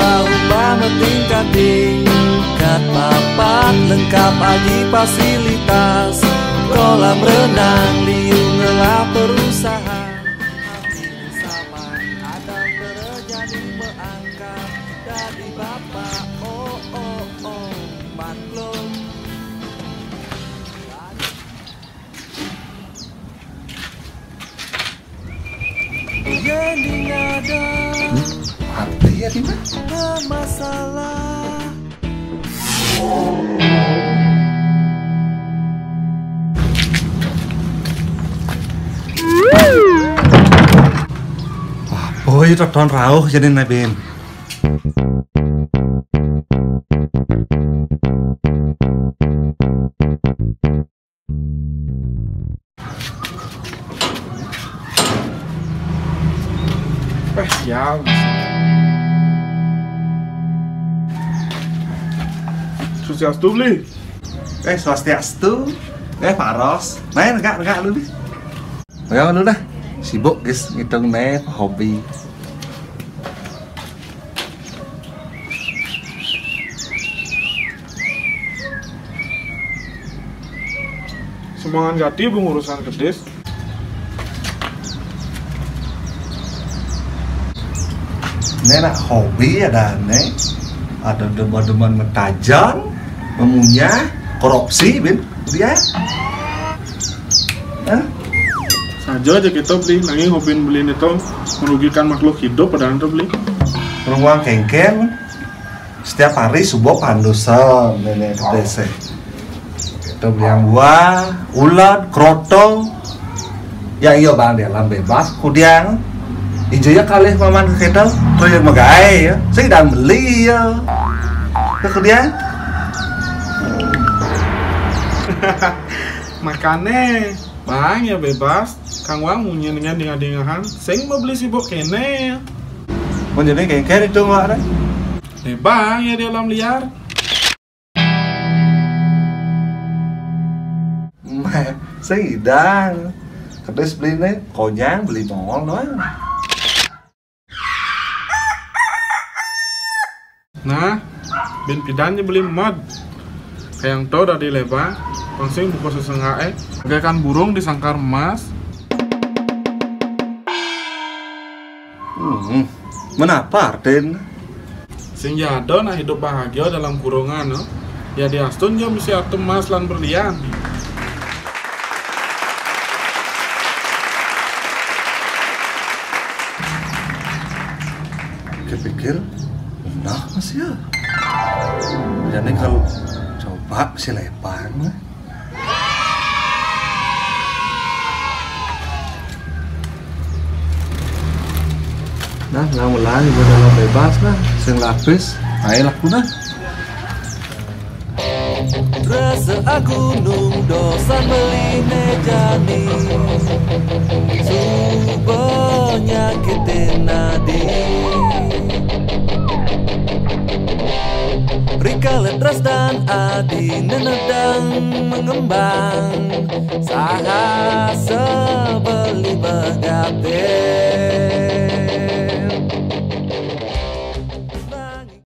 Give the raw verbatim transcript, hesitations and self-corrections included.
Lau ba matingkat-tingkat, papat lengkap agi fasilitas. Kolam renang, liu ngelah perusahaan. Ati saman ada kerja di meangkat, dadi bapa, oh, oh, oh, maklum. Yang ada Hmm? Apa ya, Tina? Masalah. Wah, boy, tonton rauh jadi Nabin. Eh, sial. Swastiastu, Bli. Eh, swastiastu. Eh, Faros. Main, enggak, enggak lu, Bli. Enggak lu dah. Sibuk, guys, ngitung nih, hobi. Sumbangan gati pengurusan kedis. Ini nak hobi ada nih. Ada demen-demen metajan, memunyah, korupsi, bin. Dia. Hah? Saja aja kita beli, nanging hobin beli itu merugikan makhluk hidup padahal itu beli. Ruang kengkeng. Setiap hari subuh pandusan nenek ke desa. Kita beli yang buah, ulat, kroto. Ya iya bang, di alam bebas, kudiang. Ijo ya kalih paman ke kita, kau yang megai ya. Saya dan beli ya. Ke kudiang. Makane, bang ya bebas. Kang Wang munyi dengan dingah-dingahan. Sing mau beli sibuk kene. Mau jadi kengker itu nggak ada? Eh bang ya di alam liar. Meh, sidang. Kedis beli nih, konyang beli nol doang. Nah, bin pidan nya beli mod. Kayang to dari leba, langsung buka sesengga eh. Bagaikan burung di sangkar emas. Hmm, menapa artin? Sing jado nak hidup bahagia dalam kurungan, no? Ya diastun jo misi artu emas lan berlian. Kepikir, nah masih ya. Jadi kalau coba si lepang, Nah, nang ulang ibu dalam bebas nah, sing lapis, ae laku nah. Rasa agunung dosan beli mejani. Suba nyakitin nadi. Rika letras dan adi nenedang mengembang. Saha sebeli begate.